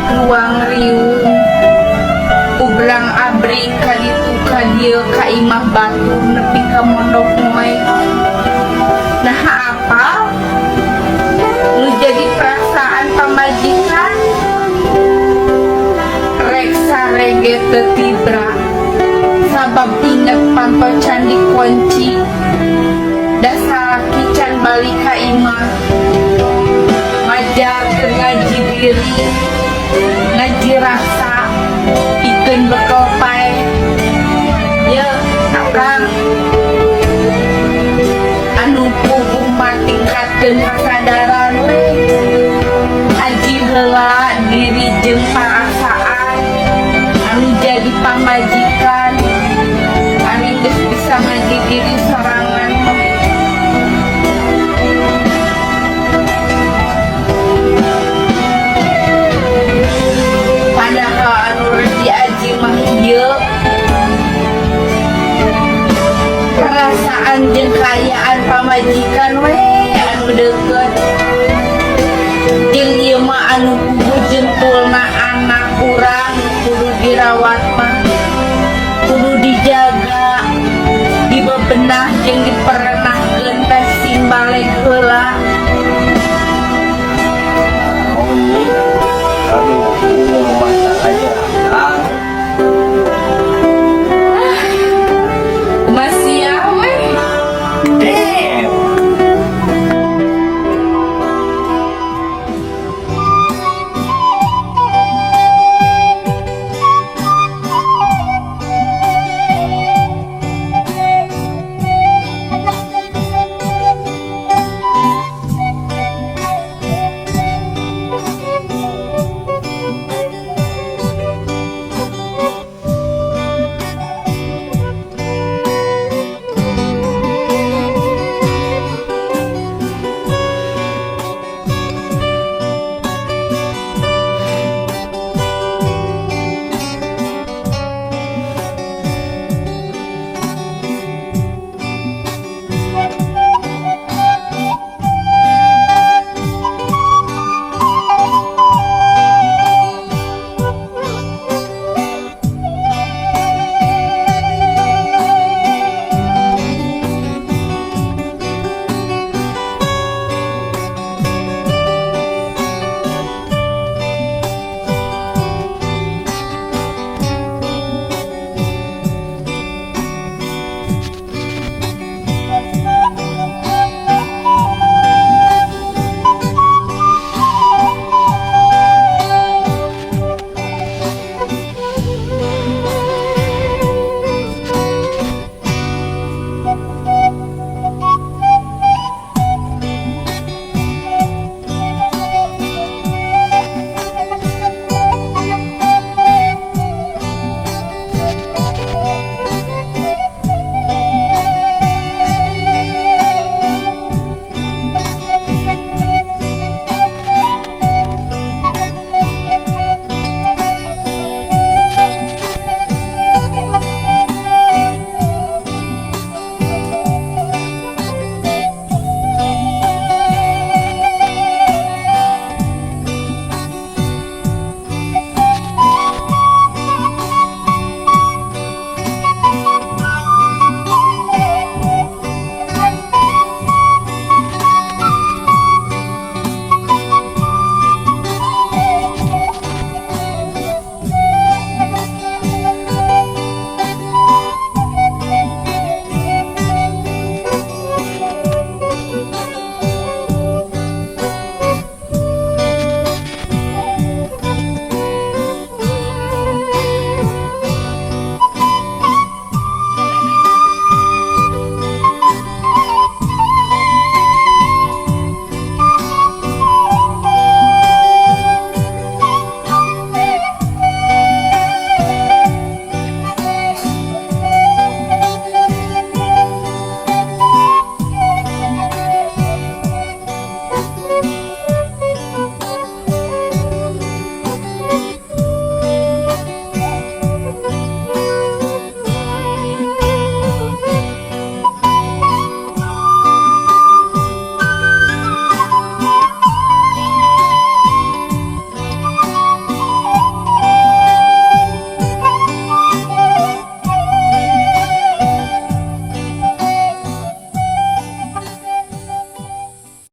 Ruang riung, ubrang abring ka ditu ka dieu, ka imah batur nepi ka mondok moe. Nah, apa nu jadi perasaan pamajikan? Rek sare ge teu tibra sabab inget panto can dikunci, da salaki can balik ka imah. Majar keur ngaji diri, ngaji rasa pikeun bekel paeh. Ye, akang, anu puguh mah tingkatkeun kasadaran we, aji heula diri jeung perasaan anu jadi pamajikan. Ari geus bisa ngaji diri sorangan mah. Padahal anu rek diaji mah ieu, perasaan jeung kaayaan pamajikan we anu deukeut jeung ieu mah anu puguh jentulna anak urang, kudu dirawat.